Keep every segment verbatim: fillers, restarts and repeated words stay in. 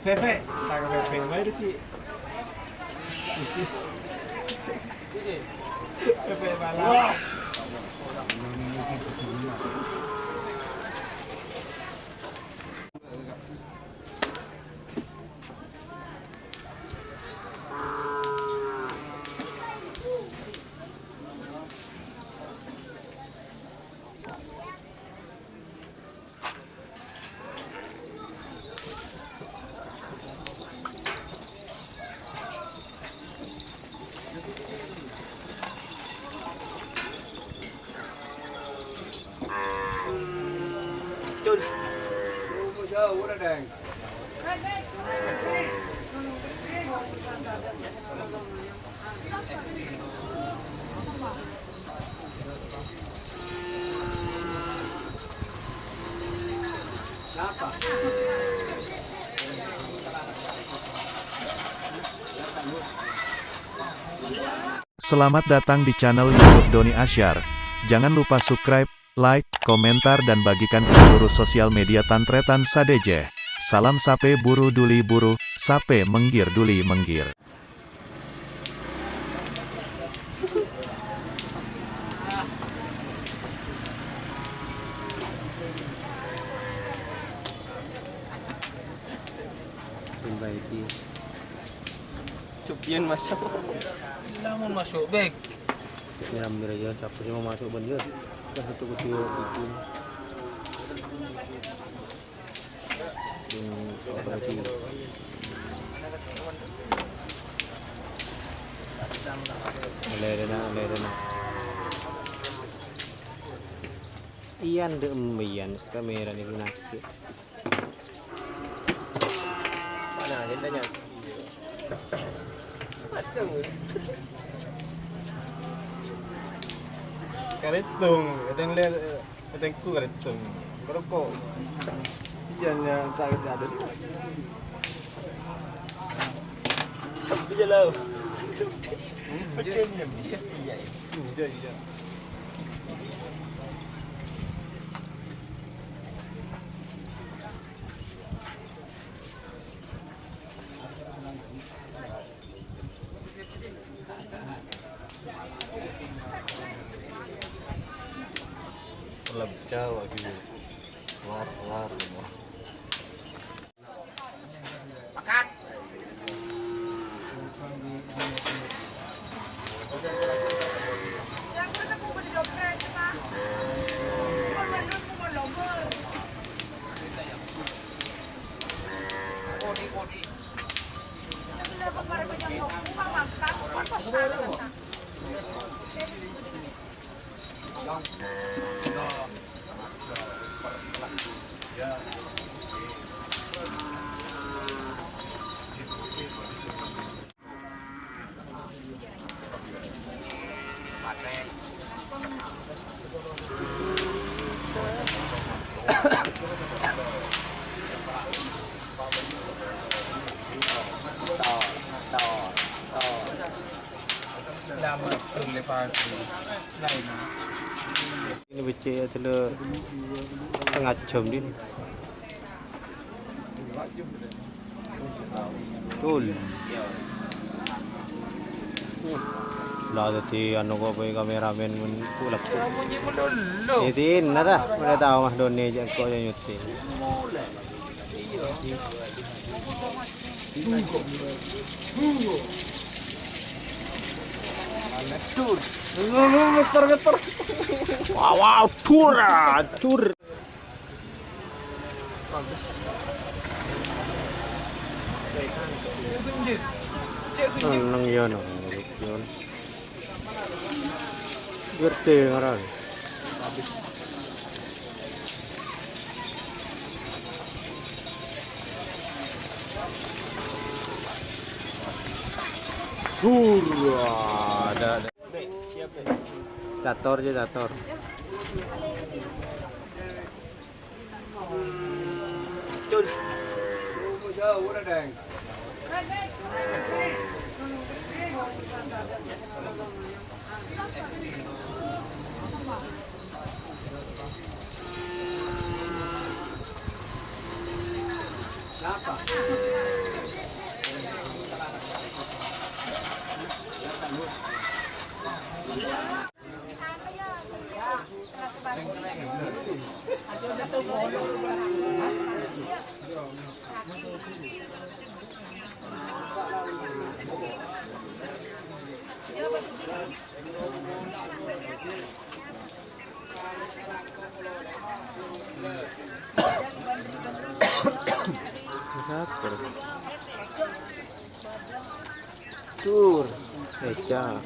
Fèfè', sang Fèfè' bae, Ci. Isi. Fèfè' bala. Selamat datang di channel YouTube Doni Asyar. Jangan lupa subscribe, like, komentar, dan bagikan ke seluruh sosial media tan-tarètan sadhâjâ. Salam sapè buru duli buru, sapè mèngghir duli mèngghir. Invite. Cobian masuk. Lamun masuk, Bek. Ya, hampir aja, capeknya mau masuk, bener. Kita satu kecil bikin. Hmm, apa lagi? Lere na, lere na. Iyan, de, em, iyan, kamera ni nak. Mana aja tanya. Aduh. Karitung, kadang le-, kadang ku karitung. Merokok. Iya, nya, tak ada. Sampai jalan. Hmm, iya. Betul, iya, iya. Hmm, iya, iya. Lebca lagi. Keluar, keluar. Pakat. Ini becek ya, dulu setengah jam din. Cul. Lah, dadi anu kok, boy, kameramen men kulak. Ini nara, udah tahu mah Doni aja kok yang nyuting. Dur. Ngeter, ngeter. Wow, wow, dur, ah, dur. Neng, neng, ya, neng. Ngerti, ngarang. Hurra, ada, ada. Cator aja, cator. Cun. Tur, Eca.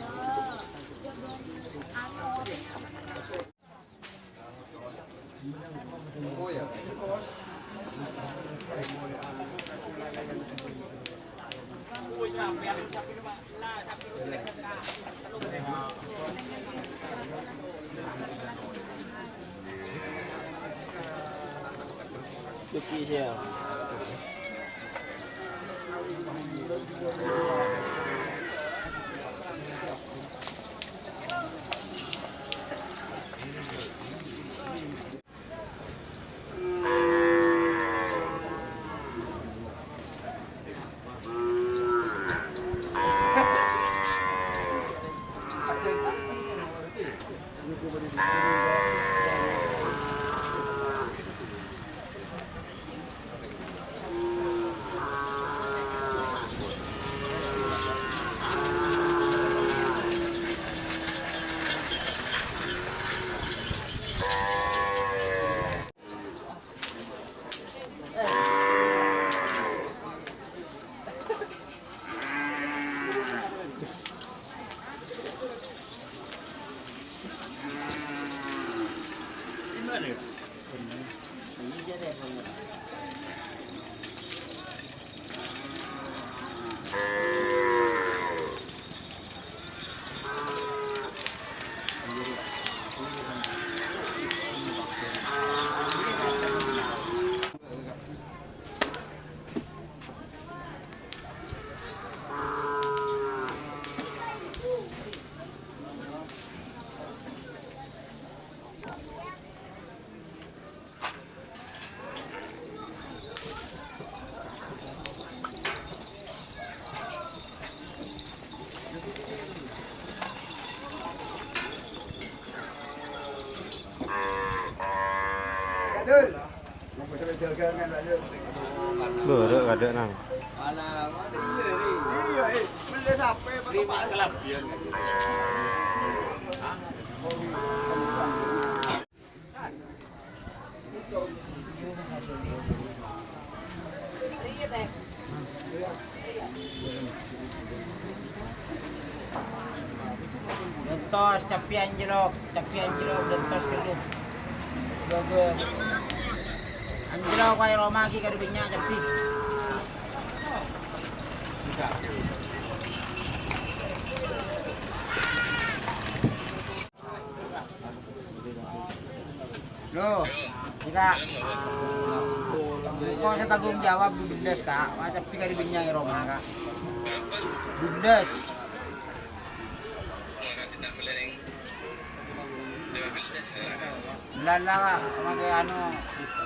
Bârâ' kadâ', Nang. Iya, eh, mending sampai penumpang. Dântos, cabbhi anjlok, cabbhi anjlok, dântos ghâllu. Bâbâ. Anjlok, wae roma ghi' kadhi bânnya' cabbhi. Loh, Kak. Engko' sè tanggung jawab dubellâs, Kak. Wah, cabbhi kadhi bânnya' è roma, Kak. Dubellâs. Lala, Kak, samangkè anu,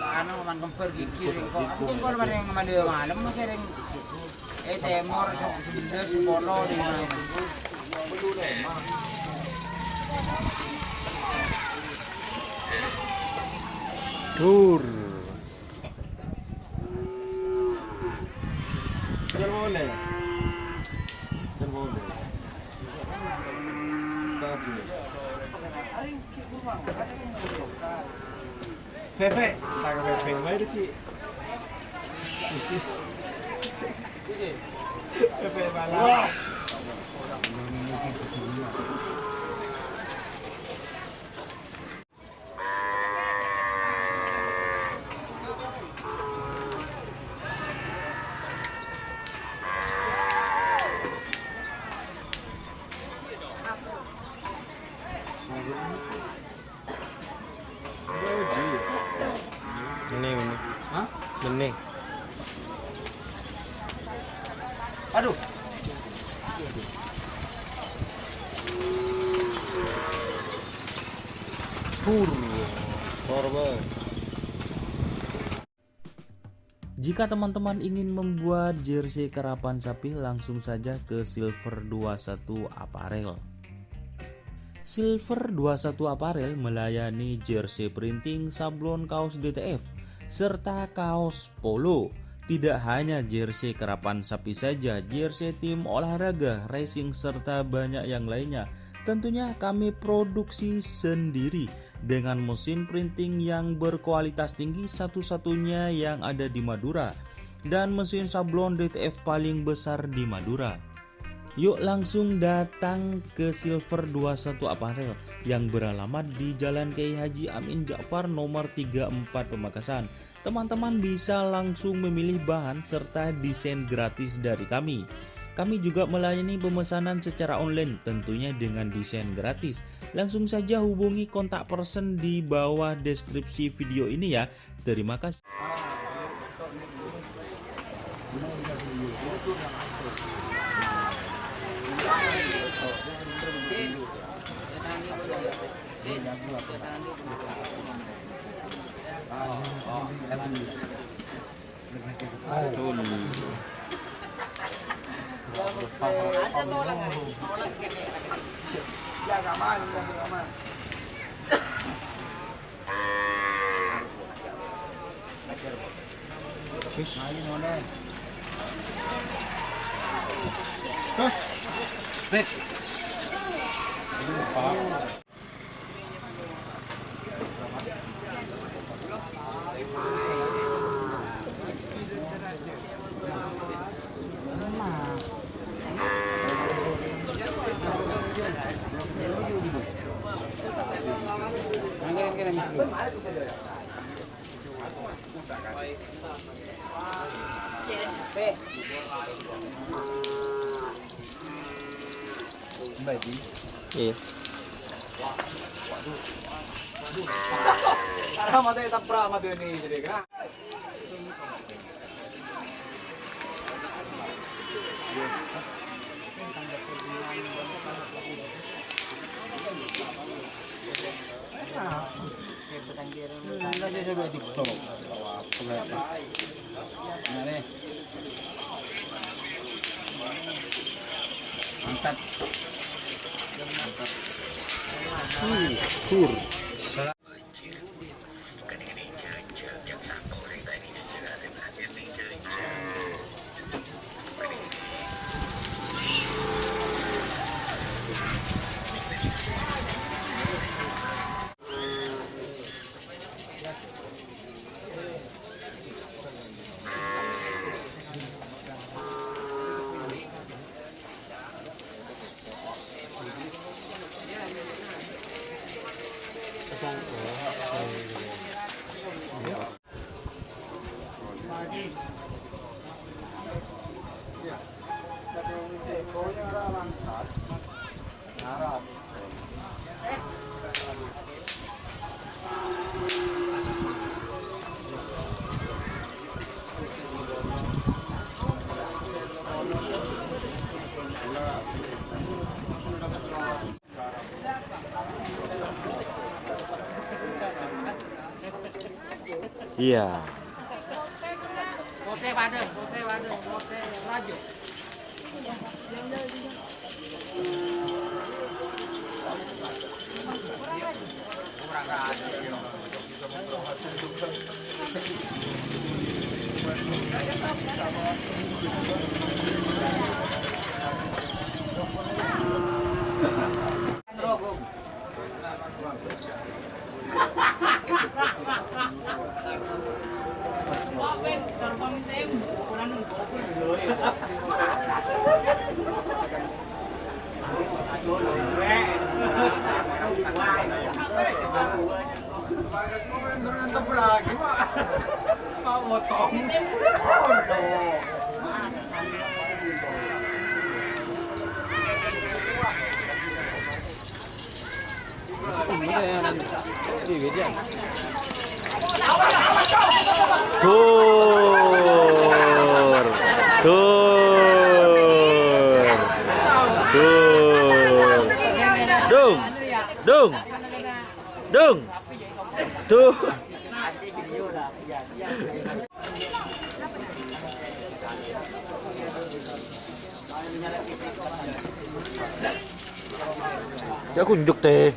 anu, man kembar gigi, engko'. Aku engko' malem, malem, malem, masih ring Eh, tèmor, so-, sebelas, sepuluh, lima. Dur. Jâl boleh. Jâl boleh. Bagus. Fèfè, ta' ka Fèfè, wae dâggi'. Fèfè pala. Ini, ini. Hah? Ini. Aduh. Pur. Korban. Jika teman-teman ingin membuat jersey karapan sapi, langsung saja ke Silver dua satu Apparel. Silver dua satu Apparel melayani jersey printing, sablon kaos D T F, serta kaos polo. Tidak hanya jersey karapan sapi saja, jersey tim olahraga, racing, serta banyak yang lainnya. Tentunya kami produksi sendiri dengan mesin printing yang berkualitas tinggi, satu-satunya yang ada di Madura, dan mesin sablon D T F paling besar di Madura. Yuk langsung datang ke Silver dua satu Apparel yang beralamat di Jalan Kiai Haji Amin Ja'far nomor tiga empat Pamekasan. Teman-teman bisa langsung memilih bahan serta desain gratis dari kami. Kami juga melayani pemesanan secara online, tentunya dengan desain gratis. Langsung saja hubungi kontak person di bawah deskripsi video ini ya. Terima kasih. Iya. Ara mate tapra mate ni jadi kena. Angkat. Sur. Iya. Dur. Dur. Dur. Dung. Dung. Dung. Dur. Jhâ' ghunjuk, tè.